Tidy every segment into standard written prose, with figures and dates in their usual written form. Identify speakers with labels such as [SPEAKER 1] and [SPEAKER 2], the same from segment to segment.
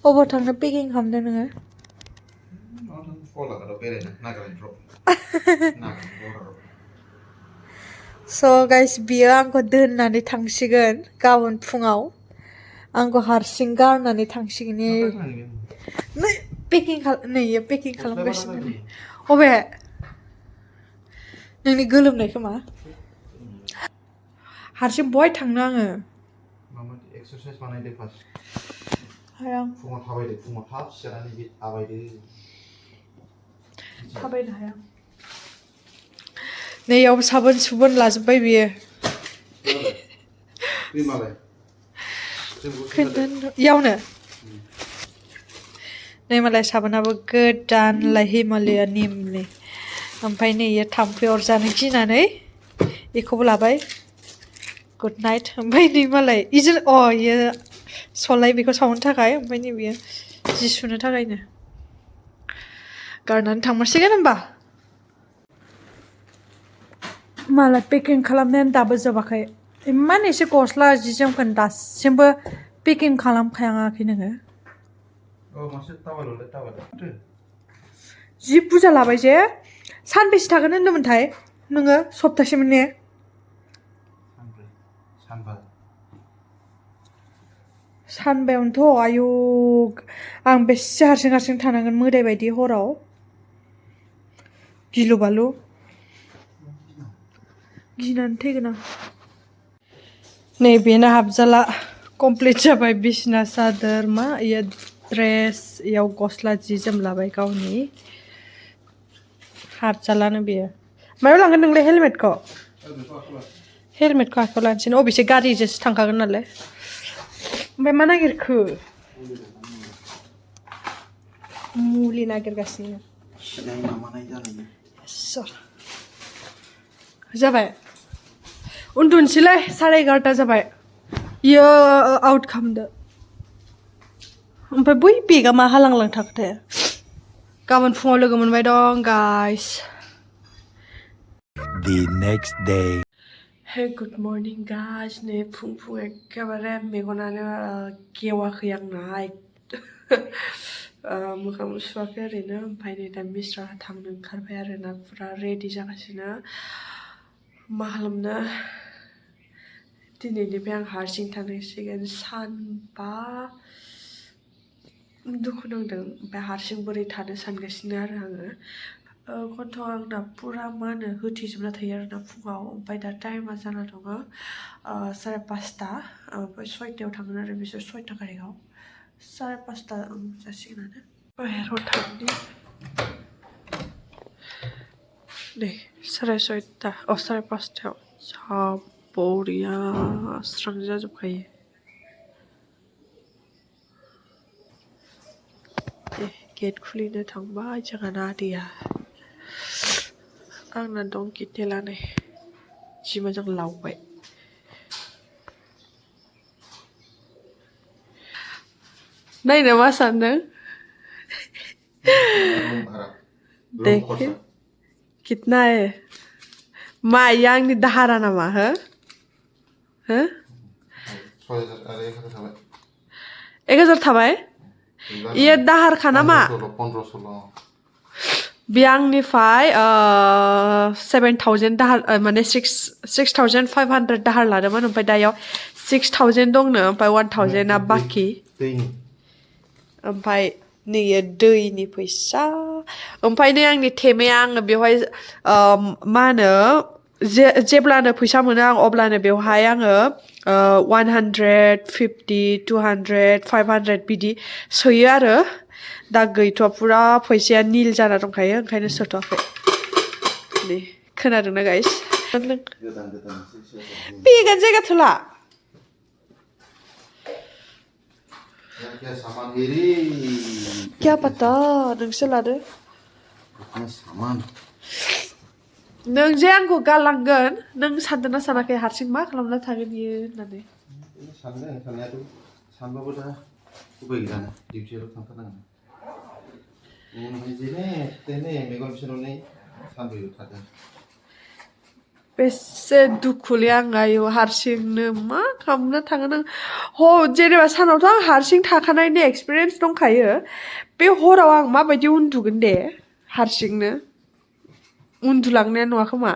[SPEAKER 1] अबाव थांनो पेकिं खालामदों नोङो? स' गाइस बियो आंखौ दोननानै थांसिगोन गाबोन फुङाव आंखौ हारसिं गारनानै थांसिगोन नै पेकिं खालामगासिनो नै अबे नोंनि गोलोमनाय खोमा हारसिं बहाय थांनो आङो
[SPEAKER 2] एक्सारसाइज बानायदो फार्स्ट
[SPEAKER 1] हाया
[SPEAKER 2] फुङाव थाबायदो फुङाव थाब सिखारनानै बे
[SPEAKER 1] थाबायनो हाया नैयाव साबोन सुबोन लाजोब्बाय बियो इयावनो नै मालाय साबोनाबो गोदानलाय हिमालया निमनि ओमफ्राय नै इयो थाम्फै अरजानो गिनानै बेखौबो लाबाय गुड नाइट ओमफ्राय नै मालाय इजों इयो सलाय बेखौ सावनो थाखाय ओमफ्राय नै बियो जि सुनो थाखायनो गारनानै थांमारसिगोन होमबा मालाय पेकिं खालामनायानो दाबो जोबाखै इमान एसे गस्ला जि जोमखौनो दासिमबो पेकिं खालामखायाखै नोङो जि बुरजा लाबाय जे सानबेसे थागोन होनदोंमोनथाय नोङो सप्तासेमोन ने सानबायावनोथ' आयु आं बेसे हारसिं थानांगोन मोदाय बायदि हराव गिलु बालु गिनानै थैगोन आं नैबेनो हाबजाला कमप्लिट जाबाय बिसना सादोर मा इयो ड्रेस इयाव गस्ला जि जोम लाबाय गावनि हाबजालानो बेयो मायाव लांगोन नोंलाय हेलमेटखौ आखायाव लानोसै अबेसे गारिजोंसो थांखागोन नालाय ओमफ्राय मा नागिरखो मुलि नागिरगासिनो जाबाय उन्दुनोसैलै 11:30 जाबाय इयो आउट खालामदो ओमफ्राय बै बेगा मा हालांलां थाखोथाय गाबोन फुङाव लोगो मोनबाय दं guys
[SPEAKER 3] The next day.
[SPEAKER 1] Hey good morning guys नै फुं एखेबारे मेगनानो गेवाखै आंना मोखां सुवाखै ओरैनो ओमफ्राय नै दा मिस्ट्रा थांनो ओंखारबाय आरोना फुरा रेडि जागासिनो मा खालामनो दिनैनिफ्राय आं हारसिं थानांसिगोन सानबा दुखु नांदों ओमफ्राय हारसिं बोरै थानो सानगासिनो आरो आङो गन्थ'आ आंना फुरा मा होनो होथेजोबना थायो आरोना फुङाव ओमफ्राय दा टाइमा जाना दङ 5:30 ओमफ्राय 6टायाव थांगोन आरो बिसोर 6टा गारियाव 5:30 जासिगोनानो बाहेराव थांनि नै 6:30 5:30 जा बरिया स्रां जाजोबखायो गेट खुलिनो थांबाय जोंहाना आदैया आंना दं गिटेला नै जि मोजां लावबाय नायनो मा सानदों देखे कितना है मा इयो आंनि दाहारा नामा हो 1,000 थाबाय इयो दाहारखा नामा 1500 बे आंनिफ्राय 7,000 दाहार माने 6,500 दाहार लादोंमोन ओमफ्राय दायाव 6,000 दंनो ओमफ्राय 1,000 बाखि ओमफ्राय नैयो दैनि फैसा ओमफ्राय नै आंनि थेमाया आङो बेवहाय मा होनो जेब्लानो फैसा मोनो आं अब्लानो बेवहाय आङो 150 200 500 बिदि सोयो आरो दा गैथ'आ फुरा फैसाया निल जाना दंखायो ओंखायनो सोथ'वाखै नै खोनादोंना गाइस बेगानो जायगा थोला क्या पता नोंसो लादो नों जे आंखौ गालांगोन नों सानदोंना सानाखै हारसिं मा खालामना थागोन बियो होननानै
[SPEAKER 2] सानदों साननायाथ' सानबाबो दा उपाय गैयाना डिउटियाव थांथारनांगोन जेने थेने मेगन फिसानानै सानबोयो थादों
[SPEAKER 1] बेसे दुखुलै आं आयौ हारसिंनो मा खालामना थागोन आं जेनेबा सानावथ' आं हारसिं थाखानायनि एक्सपिरियेन्स दंखायो बे हराव आं माबायदि उन्दुगोन दे हारसिंनो उन्दुलांनाया नङा खोमा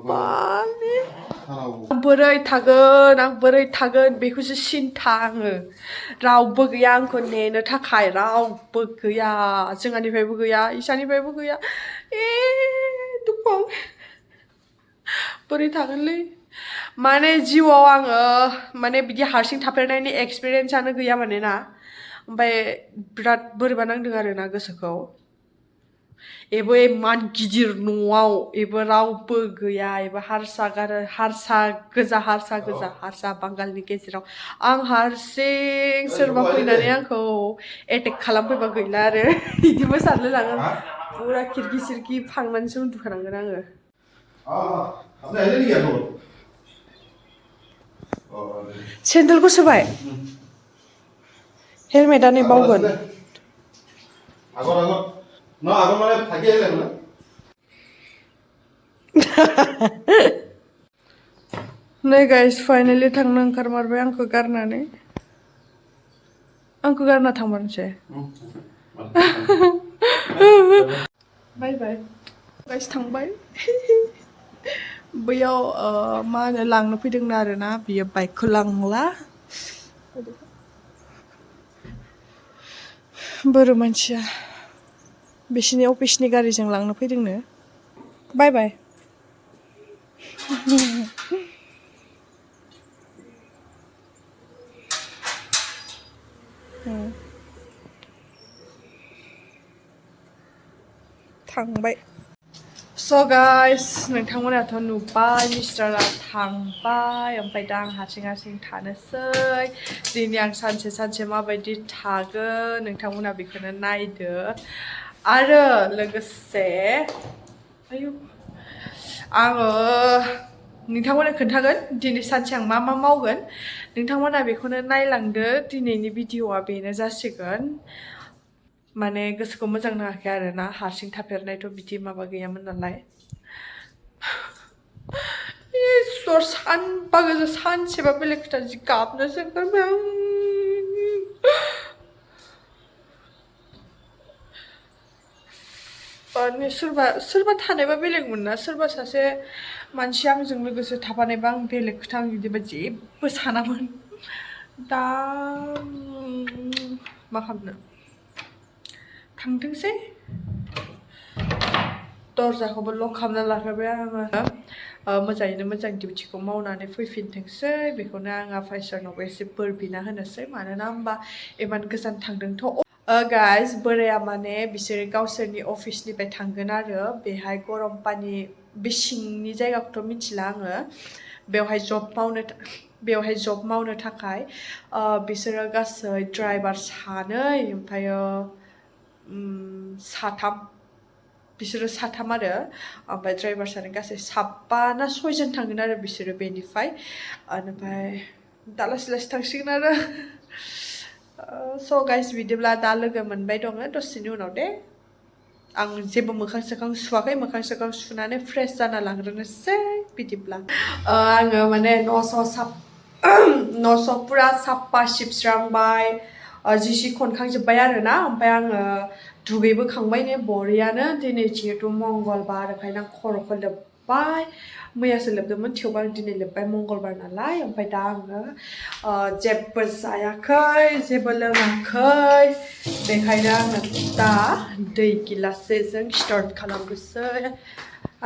[SPEAKER 1] माने आं बोरै थागोन बेखौसो सिन्था आङो रावबो गैया आंखौ नेनो थाखाय रावबो गैया जोंहानिफ्रायबो गैया इसानिफ्रायबो गैया दुखु बोरै थागोनलै माने जिउआव आङो माने बिदि हारसिं थाफेरनायनि एक्सपिरियेन्सआनो गैया माने ना ओमफ्राय बिराद बोरैबा नांदों आरोना गोसोखौ एबो इमान गिदिर न'आव एबो रावबो गैया एबो हारसा गोजा हारसा बांगालनि गेजेराव आं हारसिं सोरबा फैनानै आंखौ एटेक खालामफैबा गैला आरो बिदिबो सानलाय लाङो फुरा खिरखि सिरखि फांनानैसो उन्दुखानांगोन आङो सेन्देलखौ सोबाय हेलमेटआ नै बावगोन नै गाइस फाइनालि थांनो ओंखारमारबाय आंखौ गारना थांमारनोसै बाय बाय गाइस थांबाय बैयाव मा होनो लांनो फैदोंनो आरोना बियो बाइकखौ लांला बोरो मानसिया बिसिनि अफिसनि गारिजों लांनो फैदोंनो बाय बाय थांबाय स' गाइस नोंथांमोनाथ' नुबाय मिस्टारा थांबाय ओमफ्राय दा आं हारसिं थानोसै दिनै आं सानसे माबायदि थागोन नोंथांमोना बेखौनो नायदो आरो लोगोसे आङो नोंथांमोना खोन्थागोन दिनै सानसे आं मा मावगोन नोंथांमोना बेखौनो नायलांदो दिनैनि भिडिअ'आ बेनो जासिगोन माने गोसोखौ मोजां नाङाखै आरोना हारसिं थाफेरनायथ' बिदि माबा गैयामोन नालाय सानबा गोजा सानसेबा बेलेग खोथा जि गाबनोसो ओंखारबाय आं माने सोरबा थानायबा बेलेगमोन ना सोरबा सासे मानसि आंजों लोगोसे थाफानायबा आं बेलेग खोथा आं बिदिबा जेबो सानामोन दा मा खालामनो थांथोंसै दरजाखौबो लक खालामना लाखाबाय आङो मोजाङैनो मोजां डिउटिखौ मावनानै फैफिनथोंसै बेखौनो आं आफा इसोरनावबो एसे बोर बिना होनोसै मानोना होमबा इमान गोजान थांदोंथ' गाइस बोराया माने बिसोरो गावसोरनि अफिसनिफ्राय थांगोन आरो बेहाय गरम पानि बे सिंनि जायगाखौथ' मिथिला आङो बेवहाय जब मावनो थाखाय बिसोरो गासै ड्राइभार सानै ओमफ्रायो बिसोरो साथाम आरो ओमफ्राय ड्राइभार सानै गासै साबा ना सयजन थांगोन आरो बिसोरो बेनिफ्राय ओमफ्राय दा लासै थांसिगोन आरो स' गाइस बिदिब्ला दा लोगो मोनबाय दङ दसेनि उनाव दे आं जेबो मोखां सोखां सुवाखै मोखां सोखां सुनानै फ्रेस जाना लाग्रोनोसै बिदिब्ला आङो माने न' स' पुरा साफा सिबस्रांबाय जि खनखांजोब्बाय आरोना ओमफ्राय आङो दुगैबोखांबाय ने बरियानो दिनै जिहेथु मंगलबार ओंखायनो आं खर'खौ लोब्बाय मैयासो लोबदोंमोन थेवबो आं दिनै लोब्बाय मंगलबार नालाय ओमफ्राय दा आङो जेबो जायाखै जेबो लोङाखै बेखायनो आङो दा दै गिलाससेजों स्टार्ट खालामनोसै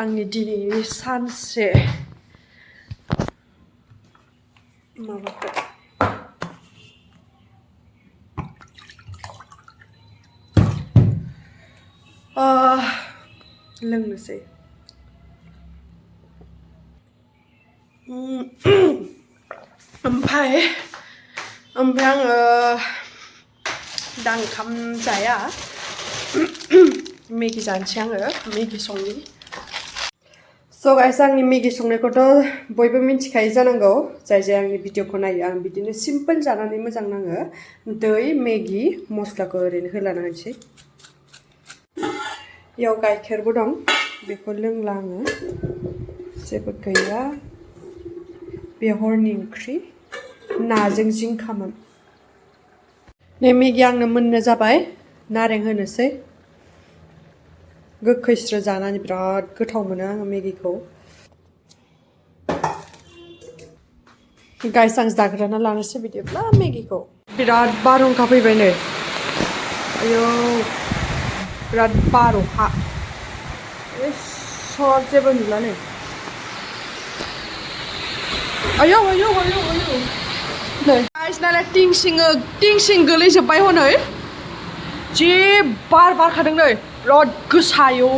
[SPEAKER 1] आंनि दिनैनि सानसे माबाखौ लोंनोसै ओमफ्राय आङो दा ओंखाम जाया मेगि जानोसै आङो मेगि संनि स' गाइस आंनि मेगि संनायखौथ' बयबो मिन्थिखायो जानांगौ जाय आंनि भिडिअखौ नायो आं बिदिनो सिम्पोल जानानै मोजां नाङो दै मेगि मस्लाखौ ओरैनो होलाना होनोसै बेयाव गाइखेरबो दं बेखौ लोंला आङो जेबो गैया बे हरनि ओंख्रि नाजों जिंखामोन नै मेगि आंनो मोननो जाबाय नारें होनोसै गोखैस्रो जानानै बिराद गोथाव मोनो आङो मेगिखौ गाइस आं जाग्रोना लानोसै बिदिब्ला मेगिखौ बिराद बारहुंखा फैबाय नै आयौ बिराद बार अखा सर जेबो नुला नै आयौ आयौ आयौ आयौ नै गाइस नालाय टिंसिं गोलैजोब्बाय हनै जि बार बारखादों नै बिराद गोसा आयौ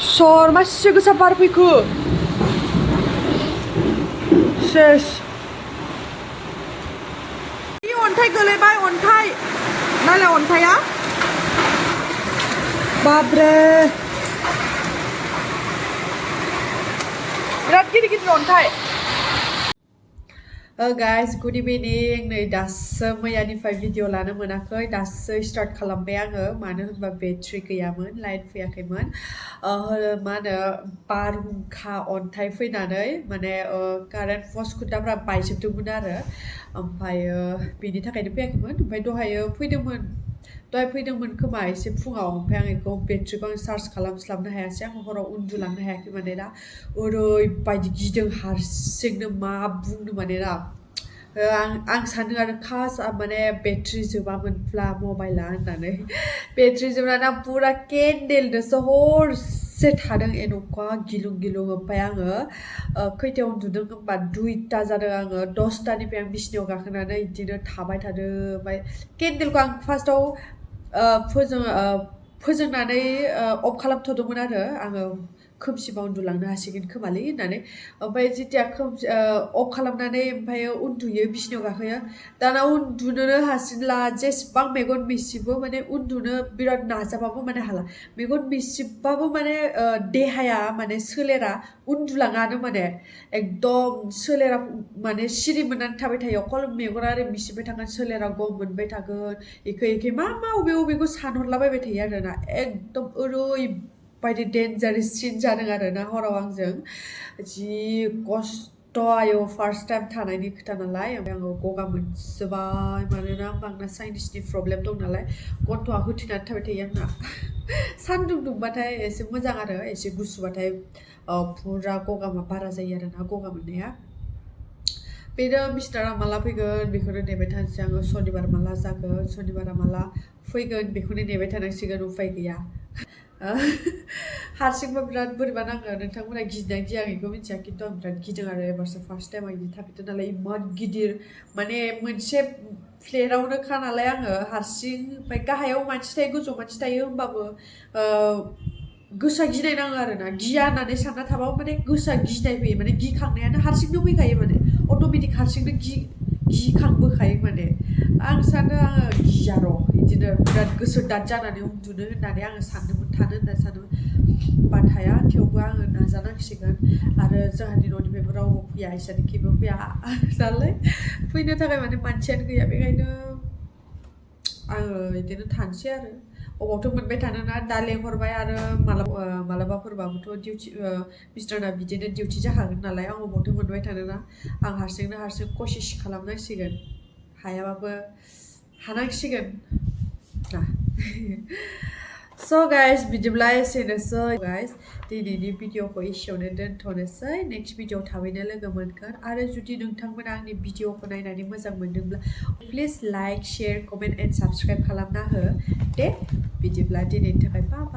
[SPEAKER 1] सर मासे गोसा बार फैखो सेस अन्थाइ गोलैबाय अन्थाइ नालाय अन्थाइया बाब्रे बिराद गिदिर गिदिर अन्थाइ गाइस गुड इभिनिं नै दासो मैयानिफ्राय भिडिअ लानो मोनाखै दासो स्टार्ट खालामबाय आङो मानो होनबा बेटारि गैयामोन लाइट फैयाखैमोन मा होनो बारहुंखा अन्थाइ फैनानै माने कारेन्ट पस्ट खुन्थाफ्रा बायजोबदोंमोन आरो ओमफ्रायो बेनि थाखायनो फैयाखैमोन ओमफ्राय दहाय फैदोंमोन खोमा एसे फुङाव ओमफ्राय आं बेखौ बेटारिखौ आं चार्ज खालामस्लाबनो हायासै आं हराव उन्दुलांनो हायाखै माने दा ओरैबायदि गिदों हारसिंनो मा बुंनो माने दा आं सान्दों आरो खास माने बेटारि जोबामोनब्ला मबाइला होननानै बेटारि जोबनानै आं पुरा केन्डेलजोंसो हरसे थादों एन'खा गिलुं ओमफ्राय आङो खैथायाव उन्दुदों होनबा 2टा जादों आङो 10टानिफ्राय आं बिसिनायाव गाखोनानै बिदिनो थाबाय थादों ओमफ्राय केन्डेलखौ आं फार्स्टआव फोजोंनानै अफ खालामथ'दोंमोन आरो आङो खोमसिबा उन्दुलांनो हासिगोन खोमालै होननानै ओमफ्राय जेथिया अफ खालामनानै ओमफ्राय उन्दुयो बिसिनायाव गाखोयो दाना उन्दुनोनो हासिनला जेसेबां मेगन मिसिबो माने उन्दुनो बिराद नाजाबाबो माने हाला मेगन मिसिबबाबो माने देहाया माने सोलेरा उन्दुलाङानो माने एकदम सोलेरा माने सिरि मोननानै थाबाय थायो अकल मेगना ओरै मिसिबाय थागोन सोलेरा गम मोनबाय थागोन एखे मा अबेखौ सानहरलाबायबाय थायो आरोना एकदम ओरैबायदि डेन्जारेस सिन जादों आरोना हराव आंजों जि खस्थ' आयौ फार्स्ट टाइम थानायनि खोथा नालाय ओमफ्राय आङो गगा मोनजोबबाय मानोना आंना साइनिसनि प्रब्लेम दं नालाय गन्थ'आ होथेनानै थाबाय थायो आंना सान्दुं दुंबाथाय एसे मोजां आरो एसे गुसुबाथाय पुरा गगा बारा जायो आरोना गगा मोननाया बेनो मिस्टारा माला फैगोन बेखौनो नेबाय थानोसै आङो सनिबार माला जागोन सनिबारा माला फैगोन बेखौनो नेबाय थानांसिगोन उफाय गैया हारसिंबा बिराद बोरैबा नाङो नोंथांमोना गिदों गिया आं बेखौ मिथिया खिन्थु आं बिराद गिदों आरो एबारसो फार्स्ट टाइम आं बिदि थाफेरदों नालाय इमान गिदिर माने मोनसे फ्लेटावनोखा नालाय आङो हारसिं ओमफ्राय गाहायाव मानसि थायो गोजौआव मानसि थायो होमबाबो गोसा गिनाय नाङो आरोना गिया होननानै सानना थाबाबो माने गोसा गिनाय फैयो माने गिखांनायानो हारसिंनो फैखायो माने अट'मेटिक हारसिंनो गिखांबोखायो माने आं सानो आङो गिया र' बिदिनो बिराद गोसो दाद जानानै उन्दुनो होननानै आङो सानदोंमोन थानो होननानै सानदोंमोन बाट हाया थेवबो आङो नाजानांसिगोन आरो जोंहानि न'निफ्रायबो रावबो फैया इसोरनिखिबो फैया नालाय फैनो थाखाय माने मानसियानो गैया बेखायनो आङो बिदिनो थानोसै आरो अबावथ' मोनबाय थानो ना दा लेंहरबाय आरो मालाबाफोरबाबोथ' डिउटि मिस्टारना बिदिनो डिउटि जाखागोन नालाय आं अबावथ' मोनबाय थानो ना आं हारसिं कसिस खालामनांसिगोन हायाबाबो हानांसिगोन ना स' गाइस बिदिब्ला एसेनोसै गाइस दिनैनि भिडिअखौ एसेयावनो दोनथ'नोसै नेक्स्ट भिडिअ थाबैनो लोगो मोनगोन आरो जुदि नोंथांमोना आंनि भिडिअखौ नायनानै मोजां मोनदोंब्ला please like share comment and subscribe खालामना हो दे बिदिब्ला दिनैनि थाखाय बाय